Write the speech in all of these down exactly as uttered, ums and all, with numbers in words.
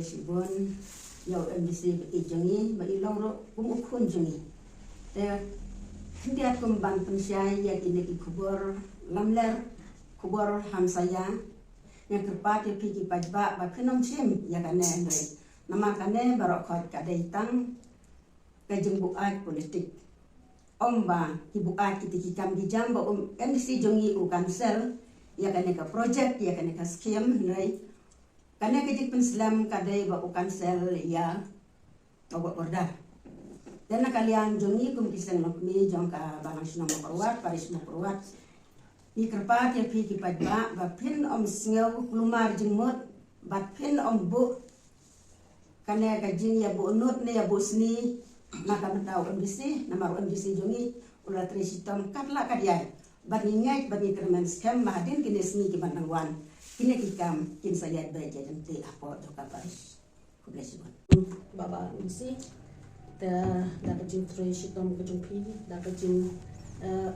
Shibun ïa u MDC ba i jong ngi, ba i long ruh kum u khun jong ngi. Te khyndiat kum ban pynshai ïa kine ki khubor lamler, khubor hamsaïa. Nga kyrpad ïa phi ki paidbah ba phin ym shim ïa kane hynrei namar kane baroh khoit ka dei tang ka jingbuaid politik. Ym ba ki buaid kita ki kam ki jam ba u MDC jong ngi u cancel ïa kane ka project, ïa kane ka scheme, hynrei kane ka jingpynslem ka dei ba u cancel ïa ka work order. Te na ka liang jong ngi kum ki seng longkmie jong ka balang shnong Mawkyrwat, parish Mawkyrwat, ngi kyrpad ïa phi ki paidbah ba phin ym sngew kulmar jingmut bad phin ym buh kane ka jingïabuhnud ne ïabuhsni na ka bynta u MDC, namar u MDC jong ngi u la trei shitom katba lah katba ïai. Bad ngi ngeit bad ngi kyrmen skhem ba hadien kine sngi ki ban dang wan, kine ki kam kin sa ïaid beit ïaid lynti hapoh jong ka parish. Khublei shibun. Baba MDC, te da ka jingtrei shitom ka jong phi, da ka jing, eh,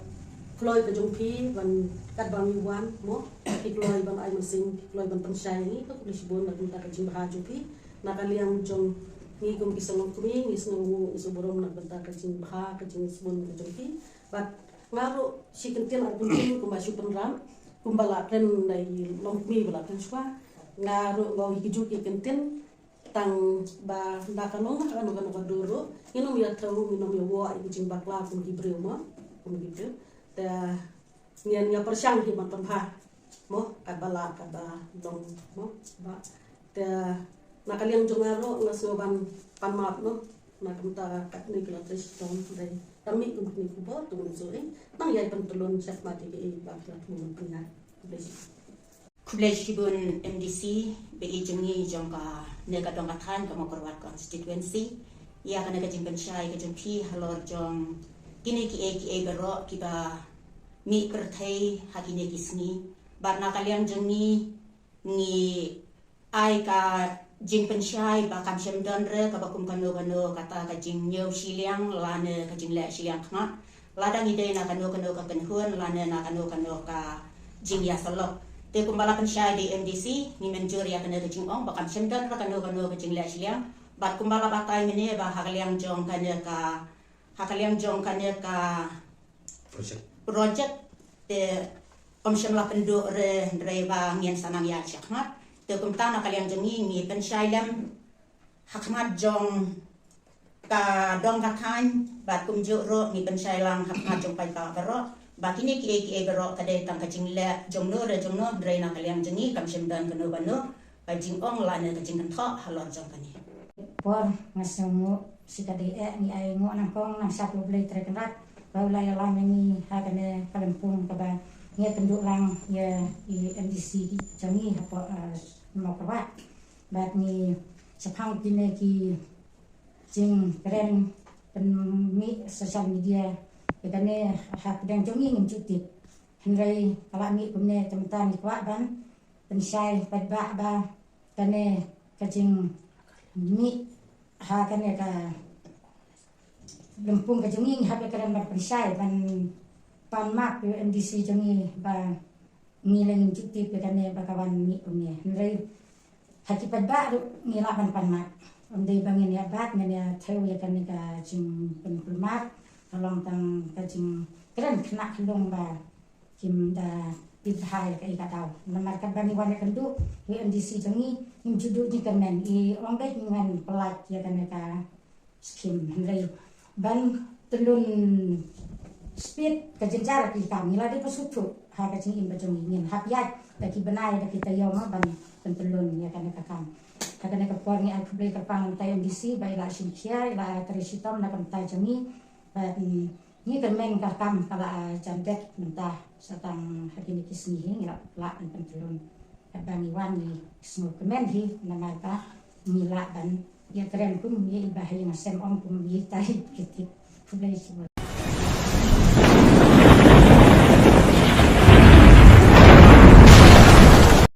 kloi ka jong phi ban katba ngi wan mo, ki kloi ban ai mynsiem, ki kloi ban pynshai ngi, ka khublei shibun na ka bynta ka jingbha jong phi. Na ka liang jong ngi kum ki seng longkmie ngi sngewnguh, ngi sngewburom na ka bynta ka jingbha, ka jingsbun ka jong phi. Bad nga ruh shi kyntien ar kyntien kumba shu pynrap, kumba la kren da i longkmie ba la kren shuwa. Nga ruh nga ong hi kajuh ki kyntien tang ba na kano kano ka dur ruh ngin ym ïa thew, ngin ym ïa wad ïa ki jingbakla kum ki briew mo, kum ki briew. Te ngin ïa pyrshang hi ban pynbha mo, katba lah katba long mo. Ba te na ka liang jong nga ruh nga sngew ban pan map mo, na ka bynta katne ki la trei shitom, hynrei tang mih kum kine ki khubor to ngin sa ïohi, nang ïai pyntlun shakhmat ïa kiei ba ki la thmu ban pynïaid. Khublei shibun. Khublei shibun MDC ba i jong ngi jong kane ka dong ka thaiñ ka Mawkyrwat constituency, ïa kane ka jingpynshai ka jong phi halor jong kine kiei kiei baroh kiba mih pyrthei ha kine ki sngi. Bad na ka liang jong ngi, ngi ai ka jingpynshai ba kam shym don re kaba kum kano kano kata ka jingñiew shiliang lane ka jingleh shiliang khmat, lada ngi dei na kano kano ka kynhun lane na kano kano ka jingïasyllok. Te kumba la pynshai da i MDC, ngi mynjur ïa kane ka jingong ba kam shym don re kano kano ka jingleh shiliang. Bad kumba la batai mynne ba ha ka liang jong kane ka, ha ka liang jong kane ka project, project te ym shym la pynduh re, hynrei ba ngin sa nang ïaid shakhmat. Te kumta na ka liang jong ngi, ngi pynshai lem ha khmat jong ka dong ka thaiñ bad kumjuh ruh ngi pynshai lang ha khmat jong paidbah baroh ba kine kiei kiei baroh ka dei tang ka jingleh jongno re jongno, hynrei na ka liang jong ngi kam shym don kano kano ka jingong lane ka jingkynthoh halor jong kane. Por nga sngewnguh shi katdei eh, ngi ai nguh nyngkong nyngshap ïa U Blei Trai Kynrad ba u la ïalam ïa ngi ha kane ka lympung kaba ngi pynduh lang ïa i MDC jong ngi hapoh, eh, Mawkyrwat. Bad ngi shaphang kine ki jingkren pynmih social media, ïa kane hapdeng jong ngi ngim ju tip. Hynrei ka la mih kumne, te mynta ngi kwah ban pynshai paidbah ba kane ka jingmih ha kane ka lympung ka jong ngi, ngi hap ïa kren ban pynshai, ban pan map ïa u MDC jong ngi ba ngi la ngim ju tip ïa kane ba ka wan mih kumne. Hynrei ha ki paidbah ruh ngi lah ban pan map. Ym dei ba ngin ïa bat, ngin ïa thew ïa kane ka jingpynkulmar, ka long tang ka jingkren khynnah khyllung ba kim da tip bha ïa kaei ka daw. Namar katba ngi wan ïakynduh ïa u MDC jong ngi, ngim ju duh jingkyrmen, i ong beit ngan pyllait ïa kane ka skim, hynrei ban tyllun speed ka jynjar ki kam, ngi la dei ba sngewthuh ha ka jingim ba jong ngi, ngin hap ïaid da ki bnai da ki taïew ma ban pyntyllun ïa kane ka kam. Ha kane ka por ngi ai khublei kyrpang na u MDC ba i la shim khia, i la trei shitom na ka bynta jong ngi. Bad, mm, ngi kyrmen ka kam ka la, ah, jan beit mynta, sa tang ha kine ki sngi hi ngi la lah ban pyntyllun. Katba ngi wan ngi sngewkmen hi namar ba ngi lah ban ïakren kum ngi, i Bah Ïing Hasem ong kum ngi tai ki tip. Khublei shibun.